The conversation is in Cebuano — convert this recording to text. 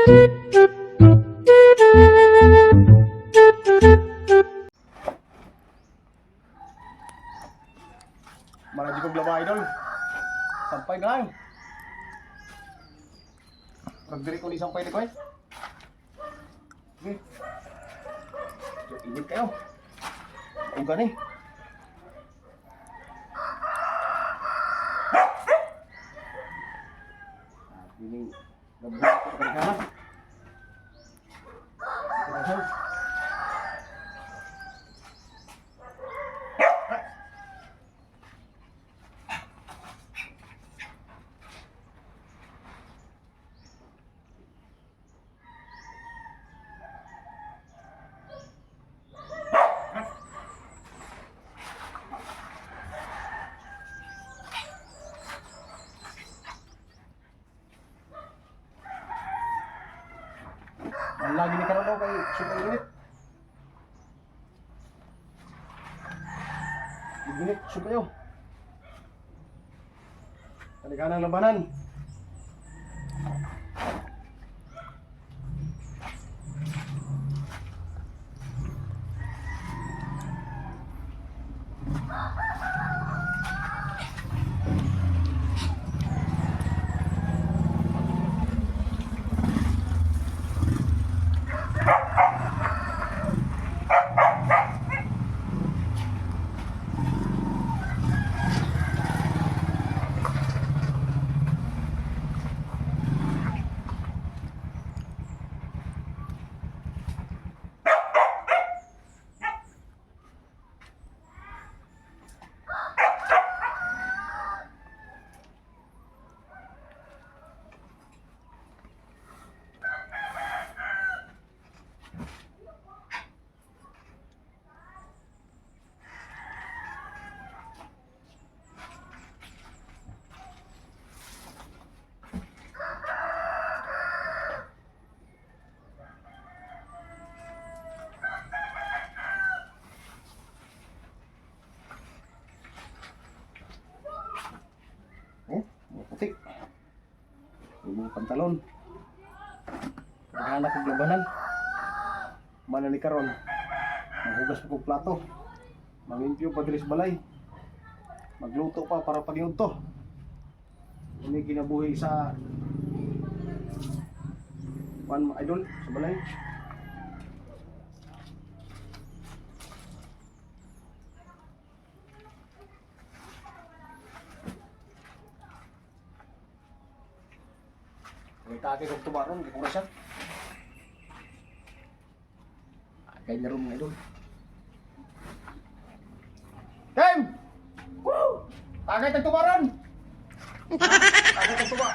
Marami kong laba, idol. Sampay na lang. Pagdiri ko ni sampay ni ko eh. Sige. So, init kayo. Kung gani. Piling gabuhat ko kay. Ang lagi ni karon kay super init. Init, super kayo. Taliganan labanan. Oh, mga puti. Yung mga pantalon. Naghanap og labanan. Mana ni karon. Maghugas pa kog plato. Mangimpyo pa diri sa balay. Magluto pa para pag to. Ini kinabuhi sa kuan, mga idol, sa balay. May tagay kog tubaron, di ko na siya. Agay na ron, mga idol. Game! Woo! Tagay tag tubaron! Tagay tag tuba.